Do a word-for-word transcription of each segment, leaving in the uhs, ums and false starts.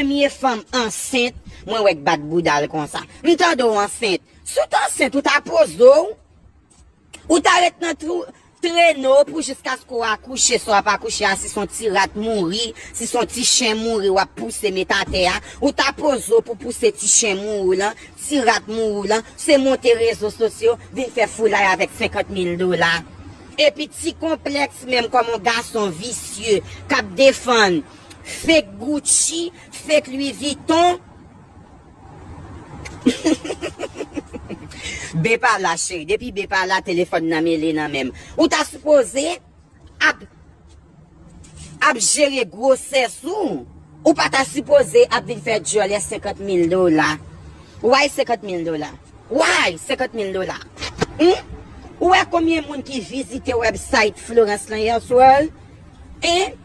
Premye fanm ansent, mwen wè k bat bouda l konsa. M tande w ansent. Si w t ansent, ou ta poze w. Ou ta ret nan trou, trene w pou jiskaske w akouche, si w ap akouche a, si se yon ti rat mouri, si se yon ti chen mouri w ap pouse met atè a, ou ta poze w pou pouse ti chen mouri w lan, ti rat mouri w lan, se monte rezo sosyo, vin fè foulay avèk senkant mil dola. Epi ti konplèks menm kòm yon gason visye k ap defann fake Gucci, fake Louis Vuitton. Be pa la, cheri. Depi Be pa la, telefòn nan mele nan men m. Ou ta sipoze ap, ap jere gwosès ou. Ou pa ta sipoze ap vin fè djòlè senkant mil dola. Why senkant mil dola? Why senkant mil dola? Hmm? Ou wè konbyen moun ki vizite website Florence lan yè swa? Hein?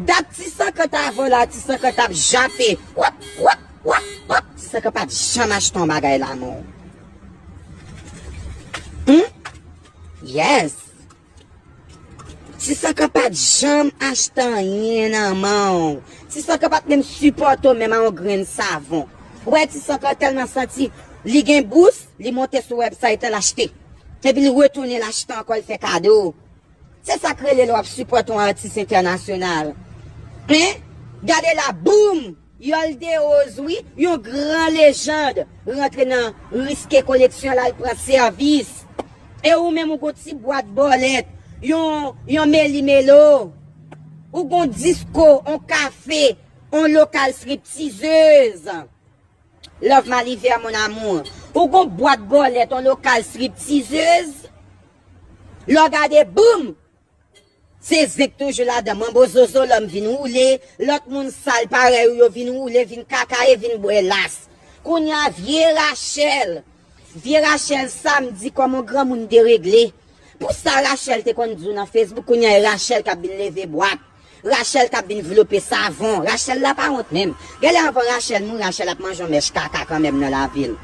Dat ti sankant avan la, ti sankant ap jape. Wap, wap, wap, wap. Ti sankant pa t janm achte yon bagay la, non. Hmm? Yes. Ti sankant pa t janm achte anyen nan men w. Ti sankant pa t menm sipòte w menm a yon grenn savon. Ou wè ti sankant tèlman santi li gen bous, li monte sou website la, l achte. Epi li retounen, l achte ankò, l fè kado. Se sa k rele lè w ap sipòte yon atis entènasyonal. Hein? Gade la, boum! Yòl Dewoz, wi, yon gran lejand, rantre nan riske koleksyon la, l pran sèvis. E ou menm, ou gon ti bwat bòlèt, yon, yon meli melo, ou gon disko, yon kafe, yon lokal striptizez. Love Maliver, mon amour. Ou gon bwat bòlèt, yon lokal striptizez. Lè w gade, boum! Se zenk toujou ladan. Manbo zozo, lòm vin woule. Lòt moun sal parèy ou yo vin woule, vin kakaye, vin bwè las. Kounye a, vye Rachel. Vye Rachel, sa m di kòman granmoun deregle. Pou sa Rachel te konn di w nan Facebook, kounye a e Rachel k ap vin leve bwat. Rachel k ap vin vlope savon. Rachel la pa wont menm. Genlè anvan Rachel mouri, Rachel ap manje yon mèch kaka kanmenm nan lavi l.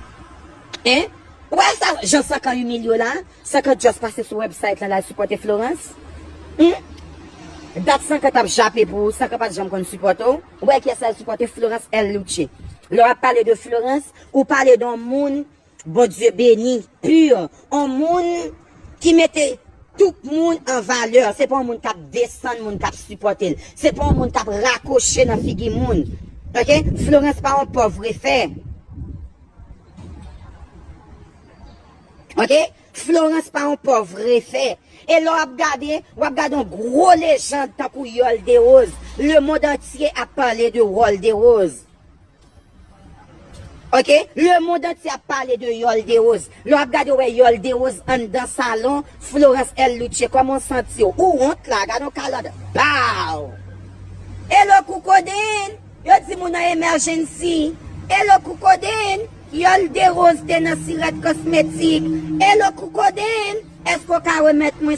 Hein? Ou wè sa jan Sankan imilye w la? Sankan just pase sou website lan, l al sipòte Florence? Hmm? Dat Sankan t ap jape pou ou, Sankan pa t janm konn sipòte w. Ou wè kiyès l al sipòte? Florence L Louche. Lè w ap pale de Florence, ou pale de yon moun Bondye beni, pur, yon moun ki mete tout moun an valè. Se pa yon moun k ap desann moun k ap sipòte l. Se pa yon moun k ap rakwoche nan figi moun. Oke? Florence pa yon pòv refè. Oke? Florence pa yon pòv refè. E lè w ap gade, w ap gade yon gwo lejand tankou Yòl Dewoz. Lemonn antye ap pale de Yòl Dewoz. Oke? Lemonn antye ap pale de Yòl Dewoz. Lè w ap gade, w wè Yòl Dewoz anndan salon, Florence L Louche, kòman w santi w? Ou wont la, gade yon kalòt. Baw! Hello, Koukoden! Yo di moun an emergency. Hello, Koukoden! Yòl Dewoz te nan Sirèt Kosmetik. Hello, Koukoden! Èske w ka remèt mwen